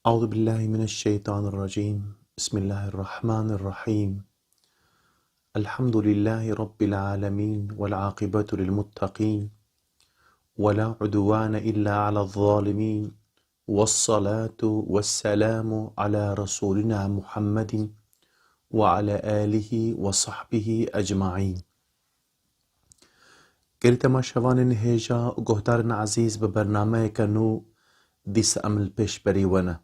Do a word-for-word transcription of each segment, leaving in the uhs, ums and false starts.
أعوذ بالله من الشيطان الرجيم. بسم الله الرحمن الرحيم. الحمد لله رب العالمين والعاقبة للمتقين ولا عدوان إلا على الظالمين والصلاة والسلام على رسولنا محمد وعلى آله وصحبه أجمعين. Gelî temaşevanên hêja û guhdarên ezîz, bi bernameyeke nû dîsa em li pêşberî we ne.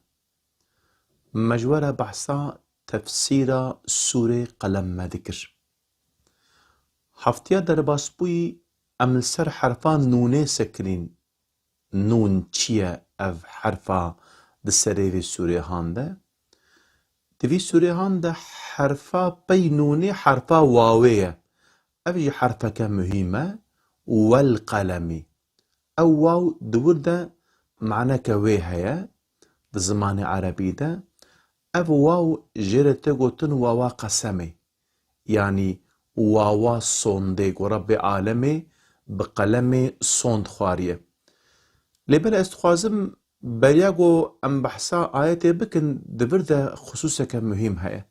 Me ji we re behsa tefsîra sûrê Qelem me dikir. Heftiya derbasbûyî em li ser herfa nûnê sekinîn. Nûn çi ye ev herfa di serê vê sûrê han de? Di vî sûrê han de herfa pey nûnê herfa wawê ye. Ev jî herfeke muhîm e. Wel qelemî. Ew waw di wir de maneke wê heye di zimanê erebî de. Ev waw jê re tê gotin wawa qesemê. Yanî wawa sondê ku Rebbê alemê bi qelemê sond xwariye. Lê belê ez dixwazim beriya ku em behsa ayetê bikin, di vir de xisûseke muhîm heye.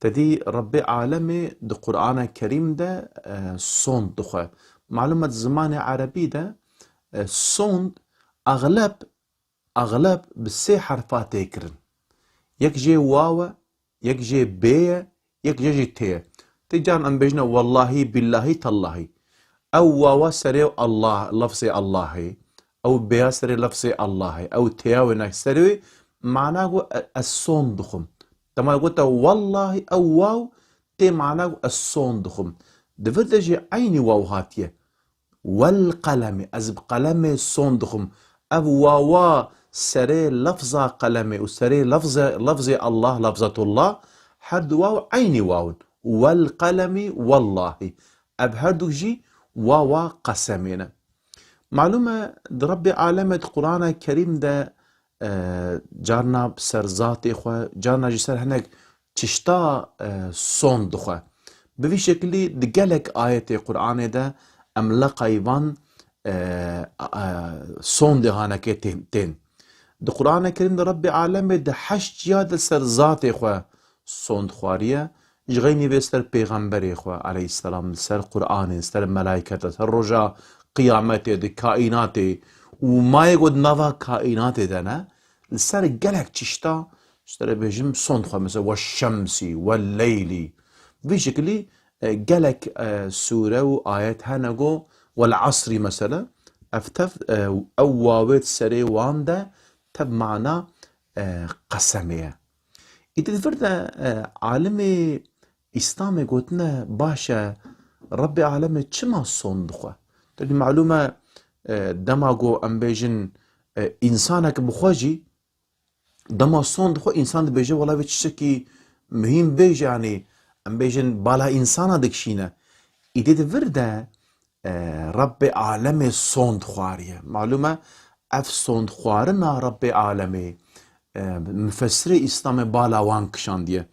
Te dî Rebbê alemê di Qur'ana Kerîm de, e, sond dixwe. Malûm e di zimanê erebî de, e, sond exleb, exleb bi sê herfa tê kirin. Yek jê waw e, yek jê bê ye, yek jê jî tê ye. Tê caran em bêjine wellahî, billahî, tellahî. Ew wawa serê Allah, lafzê Allahê. Ew bêya serê lafzê Allahê. Ew têya wêne serê wê, mana ku e-, ez sond dixwim. Dema gote wellahî, ew waw tê mana ku ez sond dixwim. Di vir de jî eynî waw hatiye. Wel qelemî, ez bi qelemê sond dixwim. Ev wawa serê lafza qelemê û serê lafze-, lafzê Allah, lafzatullah, her du waw eynî waw in. Wel qelemî, wellahî. Ev her du jî wawa qesemê ne. Malûm e, di Rebbê alemê di Qur'ana Kerîm de, e, carna bi ser zatê xwe, carna jî ser hinek tişta, e, sond dixwe. Bi vî şekilî di gelek ayetê Qur'anê de em leqay van, e, e, sondê hanekê tên, tên. Di Qur'ana Kerîm de Rebbê alemê di heşt ciya de ser zatê xwe sond xwariye, ji xeynî vê ser pêxemberê xwe aleyhisselam, li ser Qur'anê, li ser melaykete, ser roja qiyametê, di kaînatê û mayê ku di nava kaînatê de ne, li ser gelek çişta, ji te re bêjim, sond xwe, mesela, we şemsî, we leylî. Vî şekilî, e, gelek, e, sûre û ayet hene ku wel asrî, mesela, ev tev, e, ew wawê di serê wan de tev mana, e, qesemê ye. Îdî di vir de, e, alimê Îslamê gotine, baş e, Rebbê alemê çima sond dixwe? Tabî malûm e, e, dema ku em bêjin, e, însanek bi xwe jî, dema sond dixwe, însan dibêje, wela vê tiştekî muhîm bêje, yanî em bêjin bala însana dikişîne. Îdî di vir de, e, Rebbê alemê sond xwariye. Malûm e, ev sondxwarina Rebbê alemê, e, mufessirê Îslamê bala wan kişandiye.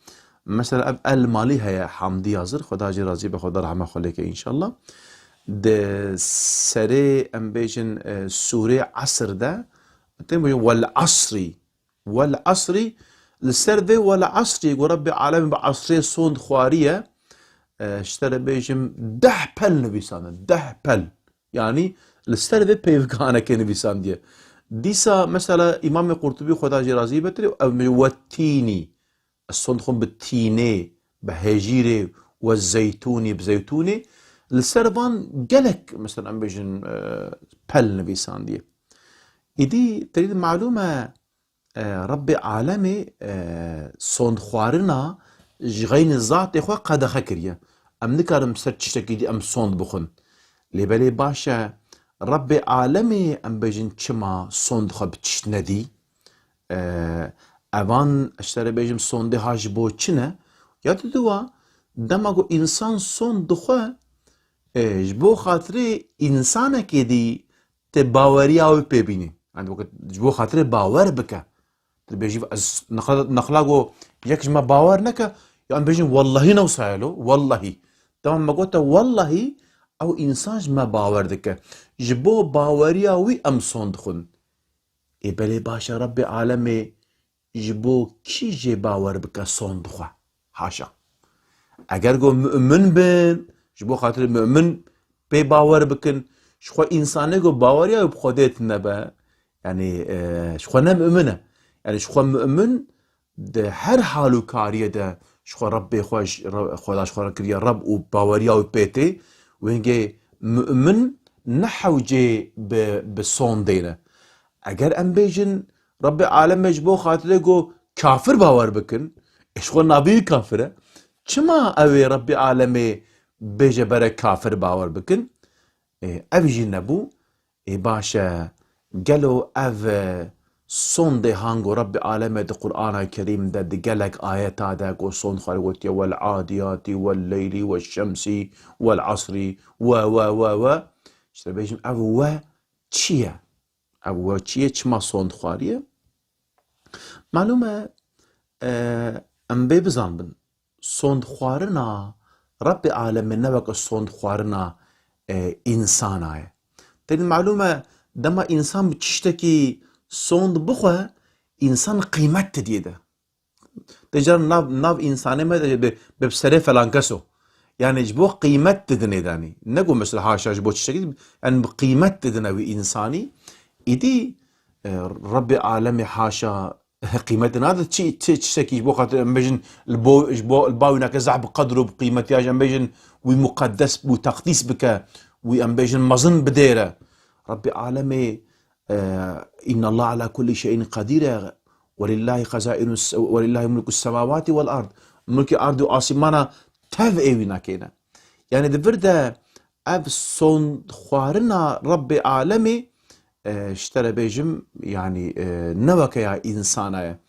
Mesela ev El Malî heye, Hamdî Yazir, Xweda jê razî be, Xweda rehma xwe lê ke înşallah. Di serê, em bêjin, e, sûrê Esr de, tên bêjin, "Wel asrî." Wel asrî, li ser vê wel asrî, ku Rebbê alemê bi esrê sond xwariye, e, ji te re bêjim, deh pel nivîsandin, deh pel. Yanî li ser vê peyvkaneke nivîsandiye. Dîsa mesela Îmamê Qurtubî, Xweda jê razî be, tirê, ew, "Ve tînî." Ez sond dixwim bi tînê, bi hejîrê, "Ve zeytûnî", bi zeytûnê. Li ser van gelek, mesela em bêjin, e, pel nivîsandiye. Îdî, te dî malûm e, e, Rebbê alemê, e, sondxwarina ji xeynî zatê xwe qedexe kiriye. Em nikarin ser tiştekî dî em sond bixwin. Lê belê baş e, Rebbê alemê, em bêjin, çima sond xwe bi tişt nedî? E, evan, ji te re bêjim, sondê ha ji bo çi ne? Ya diduwa, dema ku însan sond dixwe, e, ji bo xatirê însanekê dî tê baweriya wî pê bînî. Yanî wekî ji bo xatirê bawer bike. Tu dibêjî, ez nexla, nexla go yek ji me bawer neke, ya em bêjin, "Wellahî ne wisa ye lo, wellahî." Dema me gote wellahî, ew însan ji me bawer dike. Ji bo baweriya wî em sond dixwin. Ê belê baş e, Rebbê alemê ji bo kî jê bawer bike sond xwe? Haşa. Eger go mu'min bin, ji bo xatirê mu'min pê bawer bikin, ji xwe însanê go baweriya wî bi Xwedê tune be, yanî, e, ji xwe ne mu'min e. Yanî ji xwe mu'min di her hal û kariyê de ji xwe Rebbê xwe, ji Re-, Xweda ji xwe re kiriye Reb û baweriya wî pê tê, wengê mu'min ne hewcê bi, bi sondê ne. Eger em bêjin, Rebbê alemê ji bo xatirê go kafir bawer bikin, ê ji xwe nabî kafir e. Çima ew ê Rebbê alemê bêje bere kafir bawer bikin? Ê, ev jî nebû. Ê, baş e, gelo ev, e, sondê hango Rebbê alemê di Qur'ana Kerîm de di gelek ayeta de go sond xwarê gotiye, "Wel adiyatî, wel leylî, wel şemsî, wel asrî, we, we, we, we." Îşte bêjim ev we çi ye? Ev we çi ye? Çima sond xwariye? Malûm e, e, em bê bizanbin. Sond xwarina Rebbê alemê ne weke sond xwarina, e, însana ye. Tenê malûm e, dema însan bi tiştekî sond bixwe, însan qîmet didiyê de. Te caran nav, nav însanê me de bi, bi serê falan keso. Yani ji bo qîmet didinê danî. Ne ku mesela haşa ji bo tiştekî, yani bi qîmet didine wî însanî. Îdî, e, Rebbê alemê haşa qîmetê nade çi, çi, tiştekî ji bo xatir em bêjin li bo, ji bo, li ba wî nake zehf bi qedr û bi qîmetiya ji em bêjin wî muqeddes bû, teqdîs bike, wî em bêjin mezin bidêre. Rebbê alemê, e, "Inna Allah ala kulli şeyin qadir" e. "Welillahi xazainu s-, welillahi mulku semawati vel ard." Mulkê ard û asîmana tev ê wî nakêne. Yani di vir de ev sondxwarina Rebbê alemê, e, ji te re bêjim, yani, e, ne weke ya însana ye.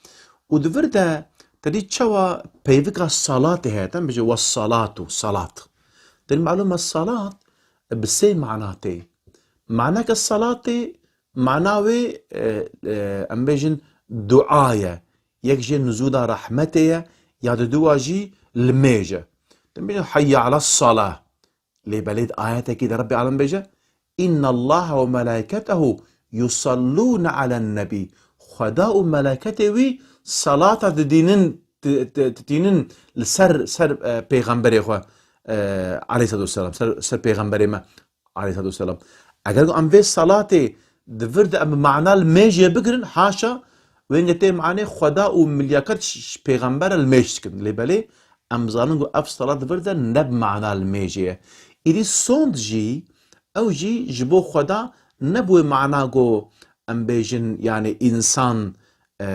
Û di vir de te dî çawa peyvika salatê heye, te bêje "Wes salatu", salat. Te dî malûm e salat bi sê mana tê. Maneke salatê, mana wê, e, e, em bêjin dua ye. Yek jê nuzûla rehmetê ye, ya di dua jî limêj e. Te bêjin "Hayye ala salah". Lê belê di ayetekî de Rebbê alem bêje, "Inna Allaha ve melaiketehu yusallûne alen nebî." Xweda û meleketê wî salata didînin, di-, di-, didînin li ser, ser, e, pêxemberê xwe, e, aleyhissalatu vesselam, ser, ser pêxemberê me, aleyhissalatu vesselam. Eger ku em vê salatê di vir de em bi mana limêjê bigirin, haşa, wênge tê manê Xweda û milyaket ş-, ş-, pêxember e limêj dikin. Lê belê, em zanin ku ev salat di vir de ne bi mana limêjê ye. Îdî sond jî, ew jî ji bo Xweda ne bi wê mana ku em bêjin, yani însan, e,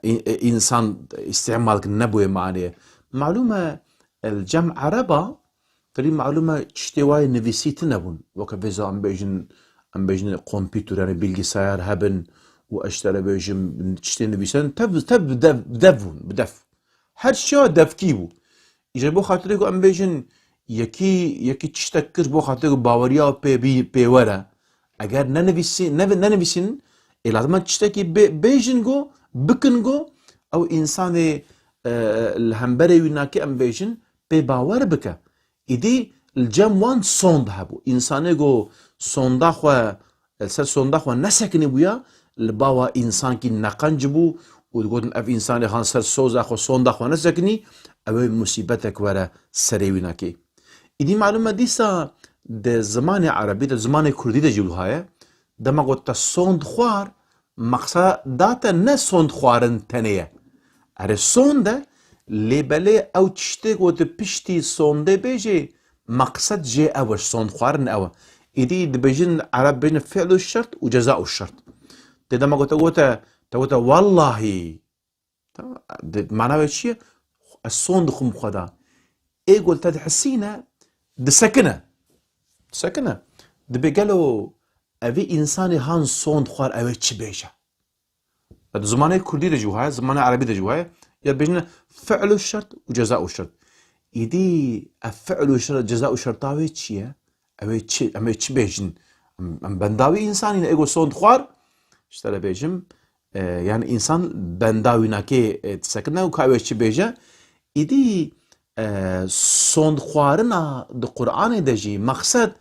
î-, e, însan îstîmal dikin, ne bi wê manê ye. Malûm e, el cem ereba, Te dî malûm e tiştê wayê nivîsî tune bûn. Weke vêza em bêjin, em bêjin kompîtur, yani bilgisayar hebin û ez ji te re bêjim tiştê nivîsen, tev, tev bi dev, bi dev bûn, bi dev. Her çiya devkî bû. Îje bo xatirê ku em bêjin yekî, yekî tiştek kir bo xatirê ku baweriya pê bî, pê were. Eger nenivîsî-, nevi-, nenivîsîn, ê lazim e tiştekî bê-, bêjin go, bikin go, ew însanê, e, li hemberê wî nake em bêjin, pê bawer bike. Îdî li cem wan sond hebû. Însanê go sonda xwe, li ser sonda xwe nesekinî bûya, li ba wa însankî neqenc bû û digotin, "Ev însanê han ser soza xwe, sonda xwe nesekinî, ew ê musîbetek were serê wî nakê." Îdî malûm e dîsa di zimanê erebî de, zimanê kurdî de jî wiha ye. Dema got te sond xwar, meqseda te ne sond xwarin tenê ye. Erê sond e, lê belê ew tiştê ku di piştî sondê bêjê, meqsed jê ew e, sond xwarin ew e. Îdî dibêjin, ereb bêjin fi'lu şert û ceza'u şert. Tê dema ku te gote, te gote, "Wellahî." Tamam, di, mana wê çi ye? Ez sond dixwim Xweda. Ê ku li te dihisîne, disekine. Disekine. Dibê gelo evî însanê han sond xwar ew ê çi bêje? Di zimanê kurdî de jî wiha ye, zimanê erebî de jî wiha ye. Ya dibêjine fi'lu şert û ceza'u şert. Îdî ev fi'lu şert, ceza'u şerta wê çi ye? Ew ê çi, em ê çi bêjin? Em, em benda wî însanî ne, ê ku sond xwar, ji te re bêjim, e, yani însan benda wî nakê, e, disekine û ka ew ê çi bêje? Îdî, e, sond xwarina di Qur'anê de jî meqsed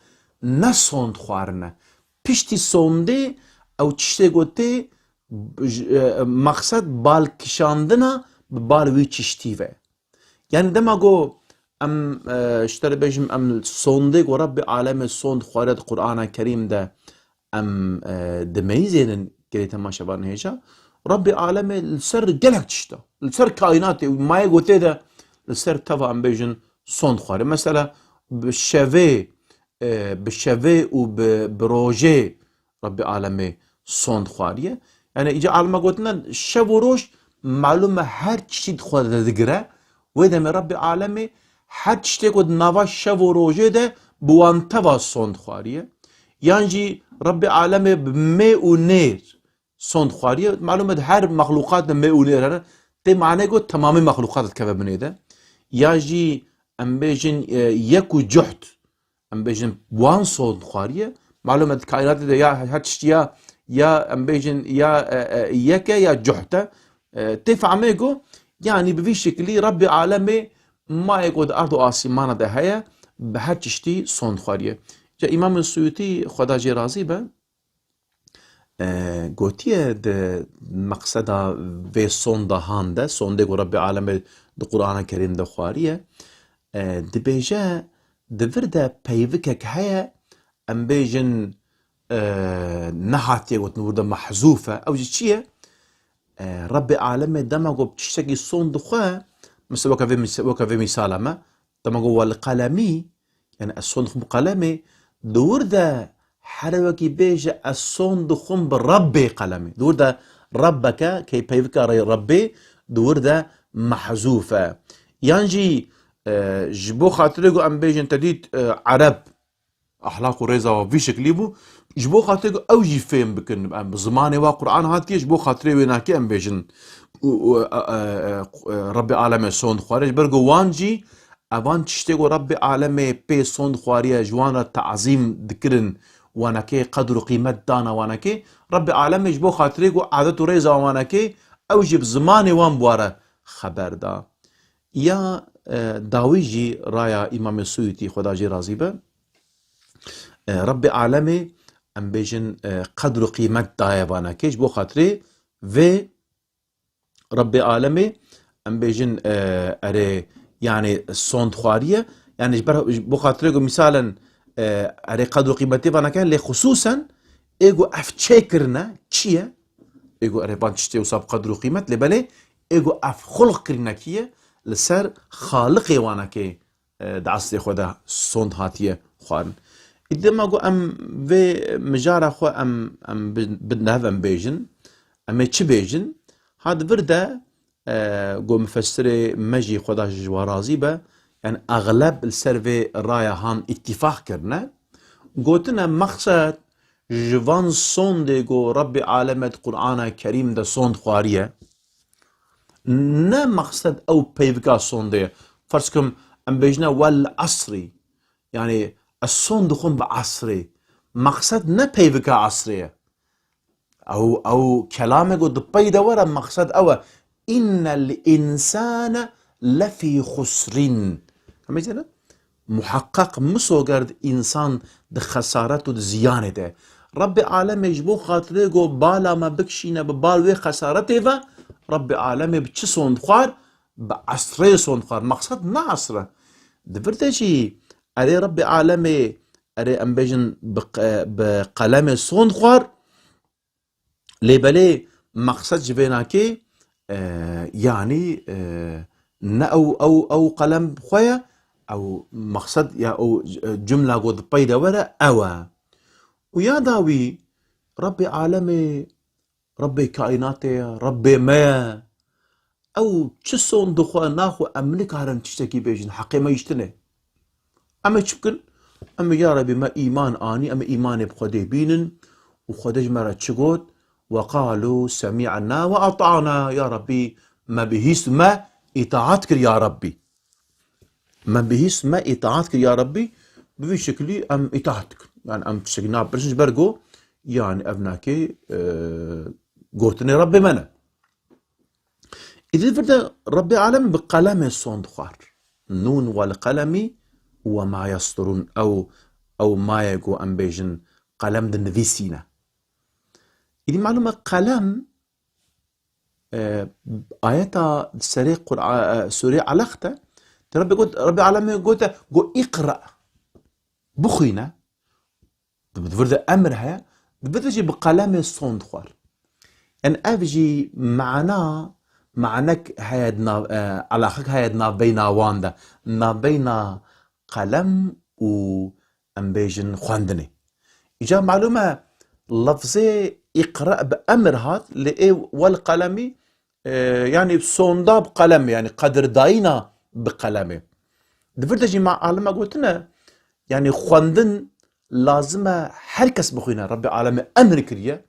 ne sond xwarin e. Piştî sondê ew tiştê gotê, J-, e, mexsed bal kişandina bi bal wî çiştî ve. Yani dema ku em, e, ji te re bêjim, em sondê ku Rebbê Alemê sond xwariye di Qur'ana Kerîm de em, e, dimeyizênin gelê temaşevanên hêja. Rebbê Alemê li ser gelek tişta, li ser kaînatê û mayê gotê de li ser teva em bêjin sond xwariye. Mesela bi şevê, e, bi şevê û bi, bi rojê Rebbê Alemê sond xwariye. Yani îca alema gotina şev û roj malûm e her tiştî di xwe de digire. Wê demê Rebbê Alemê her tiştê ku di nava şev û rojê de bi wan teva sond xwariye. Yan jî Rebbê Alemê bi mê û nêr sond xwariye. Malûm e di her mexlûqat de mê û nêr hene. Tê manê ku temamê mexlûqat dikeve binê de. Ya jî em bêjin, e, yek û cuhd. Em bêjin wan sond xwariye. Malûm e di kaînatê de ya her tiştî ya, ya em bêjin ya, e, e, yek e ya cuhd e. E, tê fehmê ku, yanî bi vî şekilî Rebbê Alemê mayê ku di erd û asîmana de heye, bi her tiştî sond xwariye. Ca Îmamê Suyutî, Xweda jê razî be, e, gotiye di meqseda vê sonda han de, sondê ku Rebbê Alemê di Qur'ana Kerîm de xwariye, e, dibêje, di vir de peyvikek heye, em bêjin, e, nehatiye gotin, wir de mehzûf e. Ew jî çi ye? E, Rebbê Alemê dema ku bi tiştekî sond dixwe, mesela weke vê mîs-, weke vê mîsala me, dema ku wel qelemî, yani ez sond dixwim bi qelemê, di wir de here wekî bêje ez sond dixwim bi Rebbê qelemê. Di wir de Rebbeke, key peyvika re Rebbê, di wir de mehzûf e. Yan jî, e, ji bo xatirê ku em bêjin te dît, e, Ereb, Ehlaq û rêza wa vî şeklî bû. Ji bo xatirê ku ew jî fêm bikin, em bi zimanê wa Qur'an hatiye, ji bo xatirê wênakê em bêjin û, û, e, e, e, e, Rebbê Alemê sond xwariye. Ji ber ku wan jî, evan tiştê ku Rebbê Alemê pê sond xwariye, ji wan re tazîm dikirin, wanekê qedr û qîmet dana wanekê. Rebbê Alemê ji bo xatirê ku adet û rêza wanekê, ew jî bi zimanê wan bi wa re xeber da. Ya, e, dawî jî raya Îmamê Suyutî, Xweda jê razî be, e, Rebbê Alemê, em bêjin, e, qedr û qîmet daye vanekê, ji bo xatirê vê Rebbê Alemê, em bêjin, e, erê, yani sond xwariye, yani ji ber, ji bo xatirê ku mîsalen, e, erê qedr û qîmetê vaneke, lê xisûsen ê ku ev çêkirine çi ye? Ê ku erê van tiştê wisa bi qedr û qîmet, lê belê ê ku ev xulq kirine kî ye? Li ser Xaliqê wanekê, e, di esrê xwe de sond hatiye xwarin. Îdî dema ku em vê mijara xwe em, em bi, bi nev em bêjin, em ê çi bêjin? Ha di vir de, e, ku mufessirê me jî Xweda ji wan razî be, yani exleb li ser vê raya han îtîfaq kirine, gotine mexsed ji van sondê ku Rebbê Aleme di Qur'ana Kerîm de sond xwariye, ne mexsed ew peyvika sondê ye. Ferz kim em bêjine wel esrî. Yani ez sond dixwim bi esrê. Mexsed ne peyvika esrê ye. Ew, ew kelamê ku di pey de were mexsed ew e. Innel insane lefî xusrîn. Em bêjine? Muheqeq misoger di însan di xesaret û di ziyanê de. Rebbê Alemê ji bo xatirê ku bala me bikişîne bi bal wê xesaretê ve, Rebbê Alemê bi çi sond xwar? Bi esrê sond xwar. Mexsed ne esr e. Di vir de jî erê Rebbê Alemê, erê em bêjin bi qe-, bi qelemê sond xwar. Lê belê mexsed ji vênakê, e, yanî, e, ne ew, ew, ew qelem bi xwe ye, ew mexsed ya ew, e, cumla ku di pey de were, ew e. Û ya dawî, Rebbê Alemê, Rebbê kaînatê ye, Rebbê me ye. Ew çi sond dixwe, naxwe em nikarin tiştekî bêjin, heqê me jî tune. Em ê çi bikin? Em ê, ya Rebî, me îman anî, em ê îmanê bi Xwedê bînin û Xwedê ji me re çi got? Ve qalû semî'na ve at'ana. Ya Rebî, me bihîst, me îtaat kir, ya Rebî. Me bihîst, me îtaat kir, ya Rebî. Bi vî şekilî em îtaat dikin. Yani em tiştekî napirsin ji ber ku, yani ev nakê, e, gotinê Rebbê me ne. Îdî vir de Rebbê Alem bi qelemê sond xwar. Nûn wel qelemî we ma yesturûn. Ew, ew mayê ku em bêjin qelem dinivîsîne. Îdî malûm e qelem e, ayeta serê Qur'a-, e, Sûreyê Alaq de, te Rebê got, Rebê Alemê gote, got, "Îqra." Bixwîne. Di vir de emir heye, di vir de jî bi qelemê sond xwar. Yanî ev jî mana, manek heye di nav, e, alaqek heye di navbeyna wan de. Navbeyna qelem û, em bêjin, xwendinê. Îca malûm e, lafzê îqra bi emir hat, lê ê wel qelemî, e, yanî sonda bi qelemê, yanî qedirdayîna bi qelemê. Di vir de jî ma alima gotine, yanî xwendin lazim e her kes bixwîne. Rebbê Alemê emir kiriye.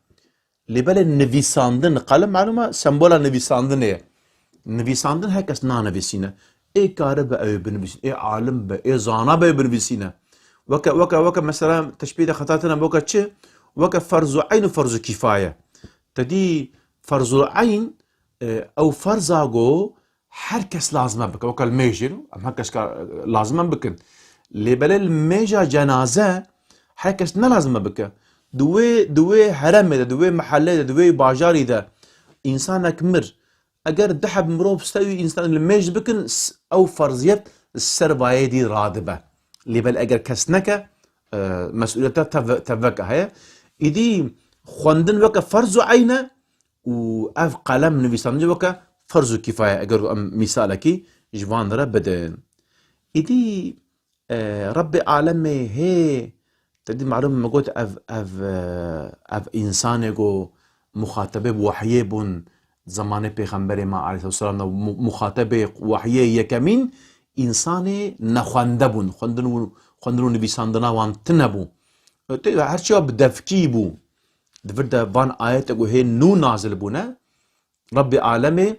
Lê belê nivîsandin, qelem malûm e sembola nivîsandinê ye. Nivîsandin her kes nanivîsîne. Ê karibe ew ê binivîsîne, ê alim be, ê zana be ew binivîsîne. Weke, weke, weke mesela teşbîh de xeta tine weke çi? Weke ferzu eyn û ferzu kîfaye. Te dî ferzu eyn, e, ew ferza go her kes lazim e bike. Weke li mêjê, em her kes ka, lazim e bikin. Lê belê li mêja cenaze her kes ne lazim e bike. Di wê, di wê heremê de, di wê mehellê de, di wê bajarî de însanek mir. Eger du heb mirov ser wî însan li mêj bikin, s-, ew ferziyet li ser vayê dî radibe. Lê belê eger kes neke, e, mesûliyeta te ve-, te veke heye. Îdî xwendin weke ferz û eyn e, û ev qelem nivîsandinê weke ferz û kîfaye, eger em mîsalekî ji van re bidin. Îdî, e, Rebbê Alemê hê, te dî malûm me got ev, ev, e, ev însanê ku muxatebê bi wehyê bûn, zemanê Pêxemberê me aleyhisselam de mu-, muxatebê wehyê yekemîn însanê nexwende bûn. Xwendin û, xwendin û nivîsandina wan tune bû. Tê de her çiya bi devkî bû. Di vir de van ayete ku hê nû nazil bûne, Rebbê Alemê,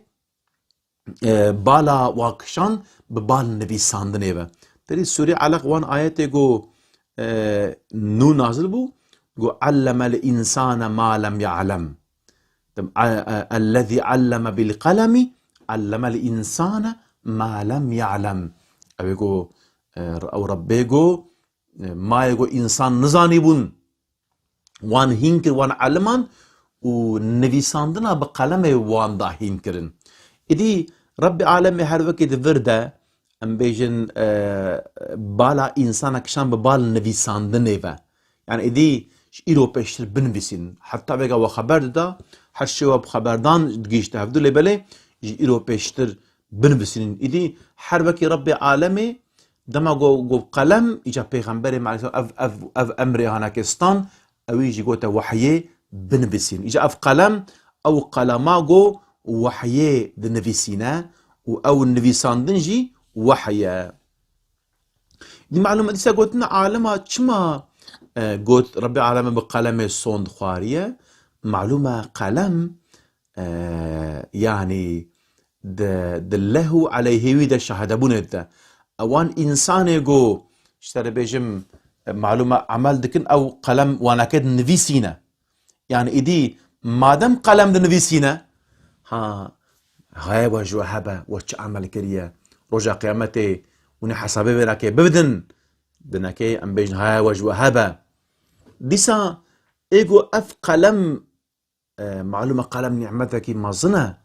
e, bala wa kişand bi bal nivîsandinê ve. Terî Sûrê Alaq wan ayetê ku, e, nû nazil bû, ku "Allemel însane ma lem ya'lem." Dem, a, a, "Ellezî alleme bil qelemi, allemel însane ma lem ya'lem." Ew ê ku, e, ew Rebbê ku, e, mayê ku însan nizanîbûn, wan hîn kir, wan eliman û nivîsandina bi qelemê wan da hîn kirin. Îdî Rebbê Alemê her wekî di vir de, em bêjin, e, bala însana kişan bi bal nivîsandinê ve. Yani îdî ji îro pêştir binivîsînin. Heta vêga we xeber dida, her şewa bi xeberdan digihîşte hevdu, lê belê ji îro pêştir binivîsînin. Îdî her wekî Rebbê Alemê dema go, go qelem, îca Pêxemberê me aleyhisselam ev, ev, ev emrê hanakê stan, ewî jî gote wehyê binivîsîn. Îca ev qelem, ew qelema go wehyê dinivîsîne û ew nivîsandin jî wehy e. Dî malûm e, dîsa gotin alima çima, e, got Rebbê Alemê bi qelemê sond xwariye? Malûm e qelem, e, yanî di, di lehw eleyhê wî de şahidebûnê dide. Ewan însanê go, ji te re bêjim, e, malûm e emel dikin, ew qelem wanakê dinivîsîne. Yani îdî madem qelem dinivîsîne, ha, haya we ji we hebe, we çi emel kiriye? Roja qiyametê hûn ê hesabê vê nakê bibidin, dinekê em bêjin haya we ji we hebe. Dîsa ê ku ev qelem, e, malûm e qelem nîmetekî mezin e,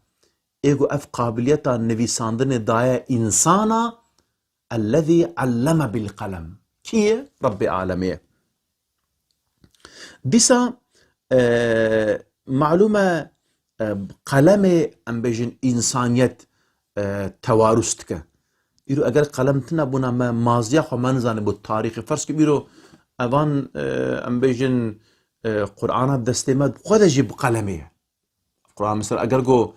ê ku ev qabiliyeta nivîsandinê daye însana, ellezî alleme bil qelem. Kî ye? Rebbê Alemê ye. Dîsa, e, malûm e, e, qelemê, em bêjin, însaniyet, e, tewarûs dike. Îro eger qelem tune bûna me maziya xwe me nizane bo tarîxê. Ferz kim îro evan, e, em bêjin, e, Qur'ana destê me xwe de jî bi qelemê ye. Quran mesela eger go,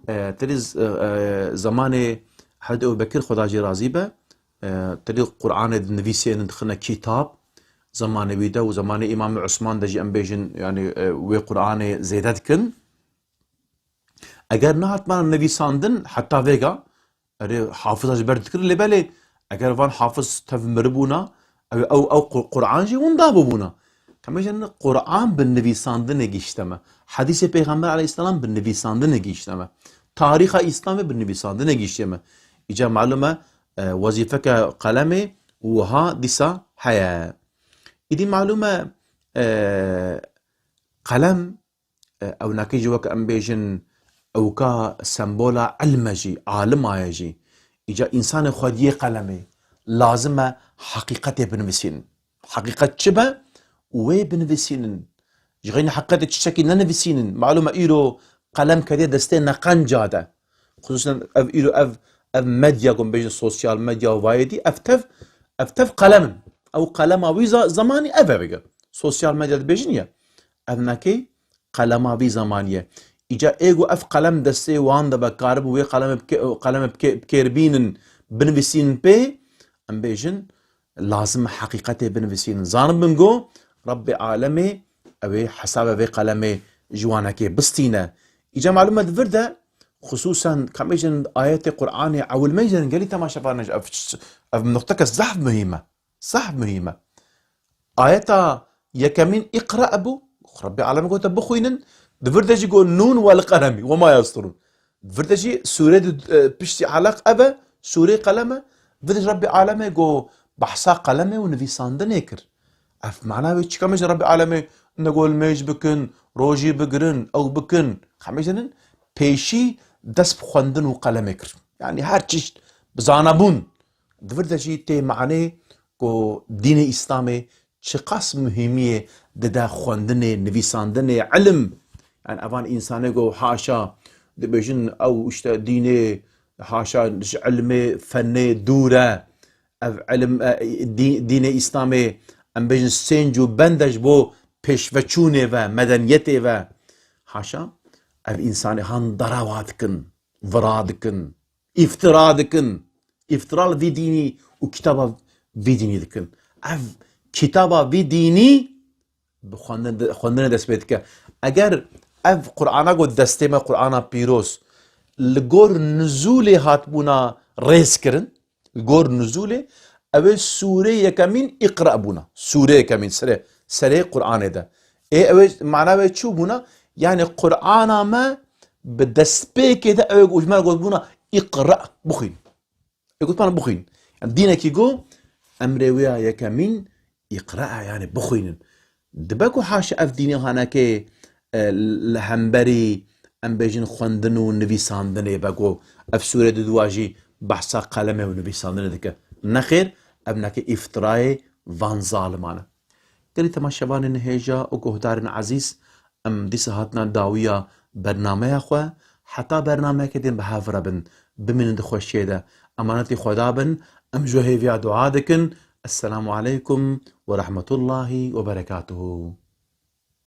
e, terî z-, e, e, zemanê Hezretî Ebu Bekir, Xweda jê razî be, e, terî Quranê dinivîsênin, dixine kîtab, zemanê wî de û zemanê Îmamê Usman de jî em bêjin, yani, e, wê Quranê zêde dikin. Eger nehatmana nivîsandin heta vêga, erê, hafiza ji ber dikirin, lê belê, eger van hafiz tev miribûna, ew, ew, ew Qur-, Quran jî winda bûbûna. Em bêjin Quran bi nivîsandinê gihişte me. Hedîsê Pêxember aleyhisselam bi nivîsandinê gihişte me. Tarîxa Îslamê bi nivîsandinê gihişte me. Îca malûm e, e, wezîfeke qelemê wiha dîsa heye. Îdî malûm e, e, qelem, e, ewnakê jî weke em bêjin, ewka sembola ilme jî, alima ye jî. Îca însanê xwediyê qelemê lazim e heqîqetê binivîsînin. Heqîqet çi be, wê binivîsînin. Ji xeynî heqîqetê çiçekî nenivîsînin. Malûm e îro qelem ketiye destê neqenca de. Xusûsen ev îro ev, ev medya, ku em bêjin sosyal medya û vayê dî, ev tev, ev tev qelem in. Ew qelema wî za-, zemanî ev e vege. Sosyal medya dibêjin ya. Ev nekê qelema vî zemanî ye. Îca ê ku ev qelem destê wan de be, karibû wê qeleme bike-, qeleme bike-, bikêr bînin, binivîsînin pê, em bêjin, lazim e heqîqetê binivîsînin. Zanibin ku Rebbê alemê ew ê hesabê vê qelemê ji wanekê bistîne. Îca malûm e di vir de, xusûsen, ka em bêjin ayetê Qur'anê ewil me jî gelî temaşevanê ji ev, ev nuqteke zehf muhîm e. Zehf muhîm e. Ayeta yekemîn Îqra bû. Rebbê alemê gote bixwînin. Di vir de jî got Nûn wel qelemî we ma yesturûn. Di vir de jî sûrê di, e, piştî eleq ev e, sûrê qelem e. Vir de jî Rebbê alemê got behsa qelemê û nivîsandinê kir. Ev mana wê çika me ji Rebbê alemê ne got limêj bikin, rojî bigirin, ew bikin. Xemê jinin pêşî dest bi xwendin û qelemê kir. Yani her çişt bi zanabûn. Di vir de jî tê manê ku dînê Îslamê çiqas muhîmiyê dide xwendinê, nivîsandinê, ilim. Yani evan însanê ku haşa dibêjin ew işte dînê haşa ji ilmê, fenê dûr e. Ev ilim, e, dî-, dînê Îslamê em bêjin sênc û bend e ji bo pêşveçûnê ve, medeniyetê ve. Haşa, ev însanê han derawa dikin, vira dikin. Îftira dikin. Îftira li vî dînî û kitaba vî dînî dikin. Ev kitaba vî dînî bi xwendin-, xwendinê dest pê dike. Eger ev Qur'ana ku destê me, Qur'ana pîroz, li gor nizûlê hatbûna rêz kirin, li gor nizûlê, ew ê sûrê yekemîn Îqra bûna. Sûrê yekemîn serê, serê Qur'anê de. Ê ew ê mana wê çi bûna? Yani Qur'ana me bi destpêkê de ew ê ji me re gotibûna Îqra, bixwîn. Ê gotibûna bixwîn. Yani dînekî ku emrê wê ya yekemîn Îqra, yani bixwînin. Dibe ku haşa ev dînê hanekê, e, li hemberî, em bêjin, xwendin û nivîsandinê be ku ev sûre di dua jî behsa qelemê û nivîsandinê dike. Nexêr, ev neke îftirayê van zaliman e. Gelî temaşevanên hêja û guhdarên ezîz, em dîsa hatina dawiya bernameya xwe. Heta bernameyeke din bi hev re bin. Bimînin di xweşiyê de. Emanetî Xweda bin. Em ji we hêviya dua dikin. Esselamu aleykum ve rahmetullahi ve berekatuhu.